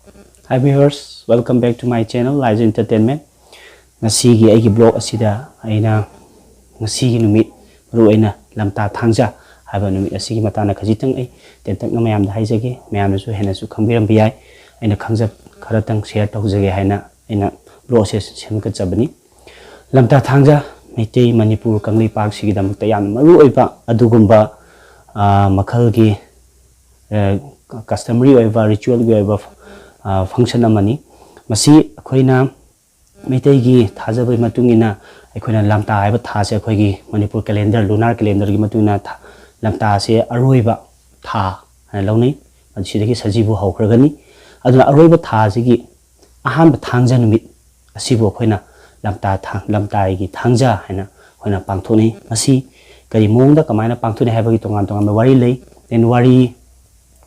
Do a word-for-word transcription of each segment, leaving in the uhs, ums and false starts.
Hi viewers, welcome back to my channel, Laija Entertainment. ꯉꯁꯤꯒꯤ ꯑꯩꯒꯤ blog ꯑꯁꯤꯗ ꯑꯩꯅ ꯉꯁꯤꯒꯤ ꯅꯨꯃꯤꯠ, ꯃꯔꯨꯑꯣꯏꯅ ꯂꯝꯇꯥ ꯊꯥꯡꯖ ꯍꯥꯏꯕ ꯅꯨꯃꯤꯠ ꯑꯁꯤꯒꯤ ꯃꯇꯥꯡꯗ ꯈꯖꯤꯛꯇꯪ ꯑꯩ ꯇꯦꯟꯇꯛꯅ ꯃꯌꯥꯝꯗ ꯍꯥꯏꯖꯒꯦ꯫ ꯃꯌꯥꯝꯅꯁꯨ ꯍꯦꯟꯅꯁꯨ ꯈꯪꯕꯤꯔꯝꯕ ꯌꯥꯏ꯫ ꯑꯩꯅ ꯈꯪꯖ ꯈꯔꯇꯪ share ꯇꯧꯖꯒꯦ ꯍꯥꯏꯅ ꯑꯩꯅ blog ꯑꯁꯦ ꯁꯦꯝꯒꯠꯆꯕꯅꯤ꯫ ꯂꯝꯇꯥ ꯊꯥꯡꯖ ꯃꯩꯇꯩ ꯃꯅꯤꯄꯨꯔ ꯀꯪꯂꯩꯄꯥꯛꯁꯤꯒꯤꯗꯃꯛꯇ ꯌꯥꯝꯅ ꯃꯔꯨꯑꯣꯏꯕ ꯑꯗꯨꯒꯨꯝꯕ, ꯑ, ꯃꯈꯜꯒꯤ, ꯑ, customary ꯑꯣꯏꯕ, ritualꯒꯤ ꯑꯣꯏꯕ, ꯑ, function ꯑꯃꯅꯤ꯫ ꯃꯁꯤ ꯑꯩꯈꯣꯏꯅ ꯃꯩꯇꯩꯒꯤ ꯊꯥꯖꯕꯒꯤ ꯃꯇꯨꯡ ꯏꯟꯅ ꯑꯩꯈꯣꯏꯅ ꯂꯝꯇꯥ ꯍꯥꯏꯕ ꯊꯥꯁꯦ ꯑꯩꯈꯣꯏꯒꯤ ꯃꯅꯤꯄꯨꯔ calendar, lunar calendarꯒꯤ ꯃꯇꯨꯡ ꯏꯟꯅ ꯊꯥ-, ꯂꯝꯇꯥꯁꯦ ꯑꯔꯣꯏꯕ ꯊꯥ ꯍꯥꯏꯅ ꯂꯧꯅꯩ꯫ ꯃꯁꯤꯗꯒꯤ ꯁꯖꯤꯕꯨ ꯍꯧꯈ꯭ꯔꯒꯅꯤ꯫ ꯑꯗꯨꯅ ꯑꯔꯣꯏꯕ ꯊꯥꯁꯤꯒꯤ ꯑꯍꯥꯟꯕ ꯊꯥꯡꯖ ꯅꯨꯃꯤꯠ ꯑꯁꯤꯕꯨ ꯑꯩꯈꯣꯏꯅ ꯂꯝꯇꯥ ꯊꯥ-, ꯂꯝꯇꯥꯒꯤ ꯊꯥꯡꯖ ꯍꯥꯏꯅ ꯑꯩꯈꯣꯏꯅ ꯄꯥꯡꯊꯣꯛꯅꯩ꯫ ꯃꯁꯤ ꯀꯔꯤ ꯃꯑꯣꯡꯗ ꯀꯃꯥꯏꯅ ꯄꯥꯡꯊꯣꯛꯅꯩ ꯍꯥꯏꯕꯒꯤ ꯇꯣꯉꯥꯟ ꯇꯣꯉꯥꯟꯕ ꯋꯥꯔꯤ ꯂꯩ꯫ Then ꯋꯥꯔꯤ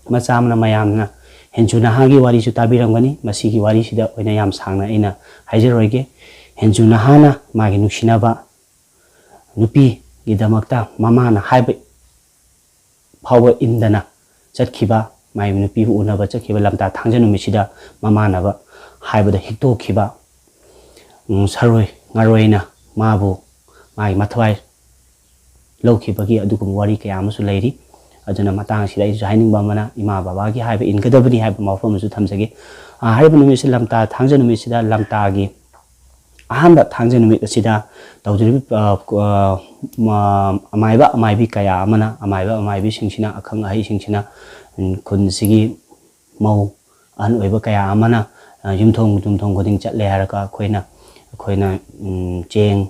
ꯃꯆꯥ ꯑꯃꯅ ꯃꯌꯥꯝꯅ ꯍꯦꯟꯖꯨ ꯅꯍꯥꯒꯤ ꯋꯥꯔꯤꯁꯨ ꯇꯥꯕꯤꯔꯝꯒꯅꯤ꯫ ꯃꯁꯤꯒꯤ ꯋꯥꯔꯤꯁꯤꯗ ꯑꯣꯏꯅ ꯌꯥꯝ ꯁꯥꯡꯅ ꯑꯩꯅ ꯍꯥꯏꯖꯔꯣꯏꯒꯦ꯫ ꯍꯦꯟꯖꯨ ꯅꯍꯥꯅ ꯃꯥꯒꯤ ꯅꯨꯡꯁꯤꯅꯕ ꯅꯨꯄꯤꯒꯤꯗꯃꯛꯇ ꯃꯃꯥꯅ ꯍꯥꯏꯕ ꯐꯥꯎꯕ ꯏꯟꯗꯅ ꯆꯠꯈꯤꯕ, ꯃꯥꯒꯤ ꯅꯨꯄꯤꯕꯨ ꯎꯅꯕ ꯆꯠꯈꯤꯕ ꯂꯝꯇꯥ ꯊꯥꯡꯖ ꯅꯨꯃꯤꯠꯁꯤꯗ ꯃꯃꯥꯟꯅꯕ ꯍꯥꯏꯕꯗ ꯍꯤꯛꯇꯣꯛꯈꯤꯕ, ꯎꯝ, ꯁꯥꯔꯣꯏ ꯉꯥꯔꯣꯏꯅ ꯃꯥꯕꯨ, ꯃꯥꯒꯤ ꯃꯊ꯭ꯋꯥꯏ ꯂꯧꯈꯤꯕꯒꯤ ꯑꯗꯨꯒꯨꯝꯕ ꯋꯥꯔꯤ ꯀꯌꯥ ꯑꯃꯁꯨ ꯂꯩꯔꯤ꯫ ꯑꯗꯨꯅ ꯃꯇꯥꯡ ꯑꯁꯤꯗ ꯑꯩꯁꯨ ꯍꯥꯏꯅꯤꯡꯕ ꯑꯃꯅ, ꯏꯃꯥ ꯕꯕꯥꯒꯤ ꯍꯥꯏꯕ ꯏꯟꯒꯗꯕꯅꯤ ꯍꯥꯏꯕ ꯋꯥꯐꯝ ꯑꯃꯁꯨ ꯊꯝꯖꯒꯦ꯫ ꯑ, ꯍꯥꯏꯔꯤꯕ ꯅꯨꯃꯤꯠꯁꯤ ꯂꯝꯇꯥ ꯊꯥꯡꯖ ꯅꯨꯃꯤꯠꯁꯤꯗ ꯂꯝꯇꯥꯒꯤ ꯑꯍꯥꯟꯕ ꯊꯥꯡꯖ ꯅꯨꯃꯤꯠ ꯑꯁꯤꯗ ꯇꯧꯖꯔꯤꯕ, ꯑ, ꯀ-, ꯑ, ꯃ-, ꯑꯃꯥꯏꯕ ꯑꯃꯥꯏꯕꯤ ꯀꯌꯥ ꯑꯃꯅ, ꯑꯃꯥꯏꯕ ꯑꯃꯥꯏꯕꯤꯁꯤꯡꯁꯤꯅ, ꯑꯈꯪ ꯑꯍꯩꯁꯤꯡꯁꯤꯅ, ꯎꯝ, ꯈꯨꯟꯁꯤꯒꯤ ꯃꯧ ꯑꯍꯟ ꯑꯣꯏꯕ ꯀꯌꯥ ꯑꯃꯅ, ꯑ, ꯌꯨꯝꯊꯣꯡ ꯌꯨꯝꯊꯣꯡ ꯈꯨꯗꯤꯡ ꯆꯠꯂꯦ ꯍꯥꯏꯔꯒ ꯑꯩꯈꯣꯏꯅ, ꯑꯩꯈꯣꯏꯅ, ꯎꯝ, ꯆꯦꯡ,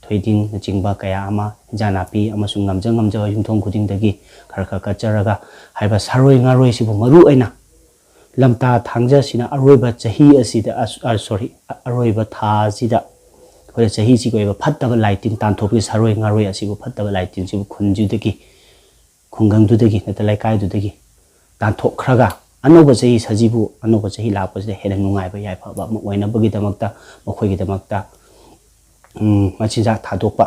ꯊꯣꯏꯗꯤꯡꯅꯆꯤꯡꯕ ꯀꯌꯥ ꯑꯃ, ꯏꯟꯖꯥꯡ ꯅꯥꯄꯤ ꯑꯃꯁꯨꯡ ꯉꯝꯖ ꯉꯝꯖꯕ ꯌꯨꯝꯊꯣꯡ ꯈꯨꯗꯤꯡꯗꯒꯤ ꯈꯔ ꯈꯔ ꯀꯠꯆꯔꯒ, ꯍꯥꯏꯔꯤꯕ ꯁꯥꯔꯣꯏ ꯉꯥꯔꯣꯏꯁꯤꯕꯨ ꯃꯔꯨ ꯑꯣꯏꯅ ꯂꯝꯇꯥ ꯊꯥꯡꯖꯁꯤꯅ ꯑꯔꯣꯏꯕ ꯆꯍꯤ ꯑꯁꯤꯗ, ꯑ, ꯑ, sorry, ꯑ-, ꯑꯔꯣꯏꯕ ꯊꯥ ꯑꯁꯤꯗ ꯑꯩꯈꯣꯏꯅ ꯆꯍꯤꯁꯤꯒꯤ ꯑꯣꯏꯕ ꯐꯠꯇꯕ ꯂꯥꯏꯇꯤꯟ ꯇꯥꯟꯊꯣꯛꯄꯒꯤ ꯁꯥꯔꯣꯏ ꯉꯥꯔꯣꯏ ꯑꯁꯤꯕꯨ, ꯐꯠꯇꯕ ꯂꯥꯏꯇꯤꯟꯁꯤꯕꯨ ꯈꯨꯟꯁꯤꯗꯒꯤ, ꯈꯨꯡꯒꯪꯗꯨꯗꯒꯤ ꯅꯠꯇ꯭ꯔ ꯂꯩꯀꯥꯏꯗꯨꯗꯒꯤ ꯇꯥꯟꯊꯣꯛꯈ꯭ꯔꯒ, ꯑꯅꯧꯕ ꯆꯍꯤ ꯁꯖꯤꯕꯨ, ꯑꯅꯧꯕ ꯆꯍꯤ ꯂꯥꯛꯄꯁꯤꯗ ꯍꯦꯟꯅ ꯅꯨꯡꯉꯥꯏꯕ ꯌꯥꯏꯐꯕ ꯑꯃ ꯑꯣꯏꯅꯕꯒꯤꯗꯃꯛꯇ, ꯃꯈꯣꯏꯒꯤꯗꯃꯛꯇ, ꯎꯝ, ꯃꯆꯤꯟꯖꯥꯛ ꯊꯥꯗꯣꯛꯄ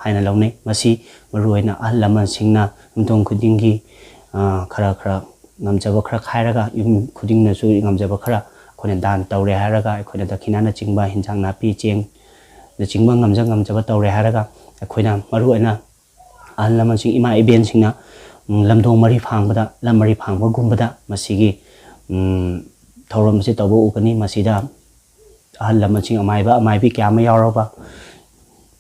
ꯍꯥꯏꯅ ꯂꯧꯅꯩ꯫ ꯃꯁꯤ ꯃꯔꯨꯑꯣꯏꯅ ꯑꯍꯜ ꯂꯃꯟꯁꯤꯡꯅ ꯌꯨꯝꯊꯣꯡ ꯈꯨꯗꯤꯡꯒꯤ, ꯑ, ꯈꯔ ꯈꯔ ꯉꯝꯖꯕ ꯈꯔ ꯈꯥꯏꯔꯒ, ꯏꯃꯨꯡ ꯈꯨꯗꯤꯡꯅꯁꯨ ꯉꯝꯖꯕ ꯈꯔ ꯑꯩꯈꯣꯏꯅ ꯗꯥꯟ ꯇꯧꯔꯦ ꯍꯥꯏꯔꯒ, ꯑꯩꯈꯣꯏꯅ ꯗꯈꯤꯅꯥꯅꯆꯤꯡꯕ, ꯍꯤꯟꯖꯥꯡ ꯅꯥꯄꯤ, ꯆꯦꯡꯅꯆꯤꯡꯕ ꯉꯝꯖ ꯉꯝꯖꯕ ꯇꯧꯔꯦ ꯍꯥꯏꯔꯒ, ꯑꯩꯈꯣꯏꯅ ꯃꯔꯨꯑꯣꯏꯅ ꯑꯍꯜ ꯂꯃꯟꯁꯤꯡ, ꯏꯃꯥ ꯏꯕꯦꯟꯁꯤꯡꯅ, ꯎꯝ, ꯂꯝꯗꯣꯡ ꯃꯔꯤ ꯐꯥꯡꯕꯗ, ꯂꯝ ꯃꯔꯤ ꯐꯥꯡꯕꯒꯨꯝꯕꯗ ꯃꯁꯤꯒꯤ, ꯎꯝ, ꯊꯧꯔꯝ ꯑꯁꯤ ꯇꯧꯕ ꯎꯒꯅꯤ꯫ ꯃꯁꯤꯗ ꯑꯍꯜ ꯂꯃꯟꯁꯤꯡ, ꯑꯃꯥꯏꯕ ꯑꯃꯥꯏꯕꯤ ꯀꯌꯥ ꯑꯃ ꯌꯥꯎꯔꯕ,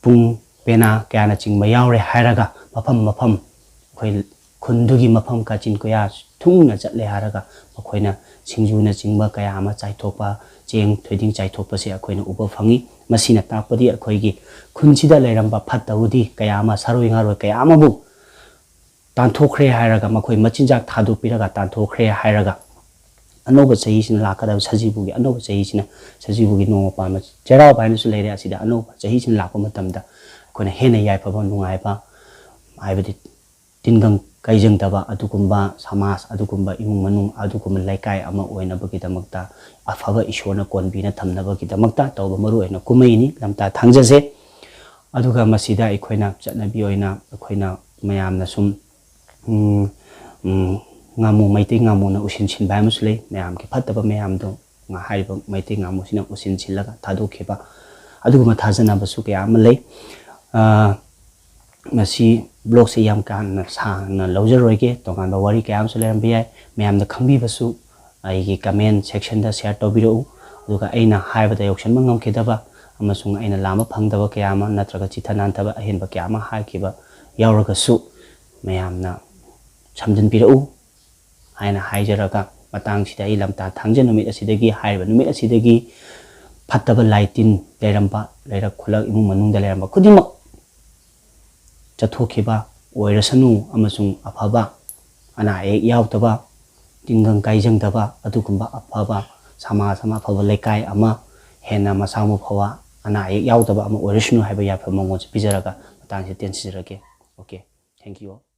ꯄꯨꯡ ꯄꯦꯅꯥ ꯀꯌꯥꯅꯆꯤꯡꯕ ꯌꯥꯎꯔꯦ ꯍꯥꯏꯔꯒ, ꯃꯐꯝ ꯃꯐꯝ, ꯑꯩꯈꯣꯏ ꯈꯨꯟꯗꯨꯒꯤ ꯃꯐꯝ ꯀꯥꯆꯤꯟ ꯀꯣꯌꯥ ꯊꯨꯡꯅ ꯆꯠꯂꯦ ꯍꯥꯏꯔꯒ, ꯃꯈꯣꯏꯅ ꯁꯤꯡꯖꯨꯅꯆꯤꯡꯕ ꯀꯌꯥ ꯑꯃ ꯆꯥꯏꯊꯣꯛꯄ, ꯆꯦꯡ ꯊꯣꯏꯗꯤꯡ ꯆꯥꯏꯊꯣꯛꯄꯁꯦ ꯑꯩꯈꯣꯏꯅ ꯎꯕ ꯐꯪꯉꯤ꯫ ꯃꯁꯤꯅ ꯇꯥꯛꯄꯗꯤ ꯑꯩꯈꯣꯏꯒꯤ ꯈꯨꯟꯁꯤꯗ ꯂꯩꯔꯝꯕ ꯐꯠꯇ ꯍꯥꯎꯗꯤ ꯀꯌꯥ ꯑꯃ, ꯁꯥꯔꯣꯏ ꯉꯥꯔꯣꯏ ꯀꯌꯥ ꯑꯃꯕꯨ ꯇꯥꯟꯊꯣꯛꯈ꯭ꯔꯦ ꯍꯥꯏꯔꯒ, ꯃꯈꯣꯏ ꯃꯆꯤꯟꯖꯥꯛ ꯊꯥꯗꯣꯛꯄꯤꯔꯒ ꯇꯥꯟꯊꯣꯛꯈ꯭ꯔꯦ ꯍꯥꯏꯔꯒ, ꯑꯅꯧꯕ ꯆꯍꯤꯁꯤꯅ ꯂꯥꯛꯀꯗꯕ ꯁꯖꯤꯕꯨꯒꯤ, ꯑꯅꯧꯕ ꯆꯍꯤꯁꯤꯅ ꯁꯖꯤꯕꯨꯒꯤ ꯅꯣꯡꯃ ꯄꯥꯟꯕ ꯆꯩꯔꯥꯎꯕ ꯍꯥꯏꯅꯁꯨ ꯂꯩꯔꯦ꯫ ꯑꯁꯤꯗ ꯑꯅꯧꯕ ꯆꯍꯤꯁꯤꯅ ꯂꯥꯛꯄ ꯃꯇꯝꯗ ꯑꯩꯈꯣꯏꯅ ꯍꯦꯟꯅ ꯌꯥꯏꯐꯕ, ꯅꯨꯡꯉꯥꯏꯕ, ꯍꯥꯏꯕꯗꯤ ꯇꯤꯟꯒꯪ ꯀꯥꯏꯖꯪꯗꯕ ꯑꯗꯨꯒꯨꯝꯕ ꯁꯃꯥꯖ, ꯑꯗꯨꯒꯨꯝꯕ ꯏꯃꯨꯡ ꯃꯅꯨꯡ, ꯑꯗꯨꯒꯨꯝꯕ ꯂꯩꯀꯥꯏ ꯑꯃ ꯑꯣꯏꯅꯕꯒꯤꯗꯃꯛꯇ, ꯑꯐꯕ ꯏꯁꯣꯔꯅ ꯀꯣꯟꯕꯤꯅ ꯊꯝꯅꯕꯒꯤꯗꯃꯛꯇ ꯇꯧꯕ ꯃꯔꯨꯑꯣꯏꯅ ꯀꯨꯝꯍꯩꯅꯤ ꯂꯝꯇꯥ ꯊꯥꯡꯖꯁꯦ꯫ ꯑꯗꯨꯒ ꯃꯁꯤꯗ ꯑꯩꯈꯣꯏꯅ ꯆꯠꯅꯕꯤ ꯑꯣꯏꯅ ꯑꯩꯈꯣꯏꯅ ꯃꯌꯥꯝꯅ ꯁꯨꯝ, ꯎꯝ, ꯎꯝ, ꯉꯥꯃꯨ, ꯃꯩꯇꯩ ꯉꯥꯃꯨꯅ ꯎꯁꯤꯟ ꯁꯤꯟꯕ ꯍꯥꯏꯕ ꯑꯃꯁꯨ ꯂꯩ꯫ ꯃꯌꯥꯝꯒꯤ ꯐꯠꯇꯕ ꯃꯌꯥꯝꯗꯣ ꯉꯥ-, ꯍꯥꯏꯔꯤꯕ ꯃꯩꯇꯩ ꯉꯥꯃꯨꯁꯤꯅ ꯎꯁꯤꯟ ꯁꯤꯜꯂꯒ ꯊꯥꯗꯣꯛꯈꯤꯕ, ꯑꯗꯨꯒꯨꯝꯕ ꯊꯥꯖꯅꯕꯁꯨ ꯀꯌꯥ ꯑꯃ ꯂꯩ꯫ ꯑ, ꯃꯁꯤ ꯕ꯭ꯂꯣꯛꯁꯦ ꯌꯥꯝ ꯀꯥ ꯍꯦꯟꯅ ꯁꯥꯡꯅ ꯂꯧꯖꯔꯣꯏꯒꯦ, ꯇꯣꯉꯥꯟꯕ ꯋꯥꯔꯤ ꯀꯌꯥ ꯑꯃꯁꯨ ꯂꯩꯔꯝꯕ ꯌꯥꯏ꯫ ꯃꯌꯥꯝꯅ ꯈꯪꯕꯤꯕꯁꯨ ꯑꯩꯒꯤ ꯀꯃꯦꯟ ꯁꯦꯛꯁꯟꯗ ꯁꯤꯌꯔ ꯇꯧꯕꯤꯔꯛꯎ꯫ ꯑꯗꯨꯒ ꯑꯩꯅ ꯍꯥꯏꯕꯗ ꯌꯧꯁꯤꯟꯕ ꯉꯝꯈꯤꯗꯕ ꯑꯃꯁꯨꯡ ꯑꯩꯅ ꯂꯥꯝꯕ ꯐꯪꯗꯕ ꯀꯌꯥ ꯑꯃ ꯅꯠꯇ꯭ꯔꯒ ꯆꯤꯊ ꯅꯥꯟꯊꯕ ꯑꯍꯦꯟꯕ ꯀꯌꯥ ꯑꯃ ꯍꯥꯏꯈꯤꯕ ꯌꯥꯎꯔꯒꯁꯨ, ꯃꯌꯥꯝꯅ ꯁꯝꯖꯤꯟꯕꯤꯔꯛꯎ ꯍꯥꯏꯅ ꯍꯥꯏꯖꯔꯒ, ꯃꯇꯥꯡꯁꯤꯗ ꯑꯩ ꯂꯝꯇꯥ ꯊꯥꯡꯖ ꯅꯨꯃꯤꯠ ꯑꯁꯤꯗꯒꯤ, ꯍꯥꯏꯔꯤꯕ ꯅꯨꯃꯤꯠ ꯑꯁꯤꯗꯒꯤ ꯐꯠꯇꯕ ꯂꯥꯏ ꯇꯤꯟ ꯂꯩꯔꯝꯕ, ꯂꯩꯔꯛ ꯈꯨꯜꯂꯛ ꯏꯃꯨꯡ ꯃꯅꯨꯡꯗ ꯂꯩꯔꯝꯕ ꯈꯨꯗꯤꯡꯃꯛ ꯆꯠꯊꯣꯛꯈꯤꯕ ꯑꯣꯏꯔꯁꯅꯨ, ꯑꯃꯁꯨꯡ ꯑꯐꯕ, ꯑꯅꯥ ꯑꯌꯦꯛ ꯌꯥꯎꯗꯕ, ꯇꯤꯟꯒꯪ ꯀꯥꯏꯖꯪꯗꯕ, ꯑꯗꯨꯒꯨꯝꯕ ꯑꯐꯕ ꯁꯃꯥꯖ ꯑꯃ, ꯑꯐꯕ ꯂꯩꯀꯥꯏ ꯑꯃ, ꯍꯦꯟꯅ ꯃꯁꯥ ꯃꯎ ꯐꯕ, ꯑꯅꯥ ꯑꯌꯦꯛ ꯌꯥꯎꯗꯕ ꯑꯃ ꯑꯣꯏꯔꯁꯅꯨ ꯍꯥꯏꯕ ꯌꯥꯏꯐꯕ ꯃꯉꯣꯟꯁꯨ ꯄꯤꯖꯔꯒ ꯃꯇꯥꯡꯁꯤꯗ ꯇꯦꯟꯁꯤꯟꯖꯔꯒꯦ꯫ Okay, thank you all.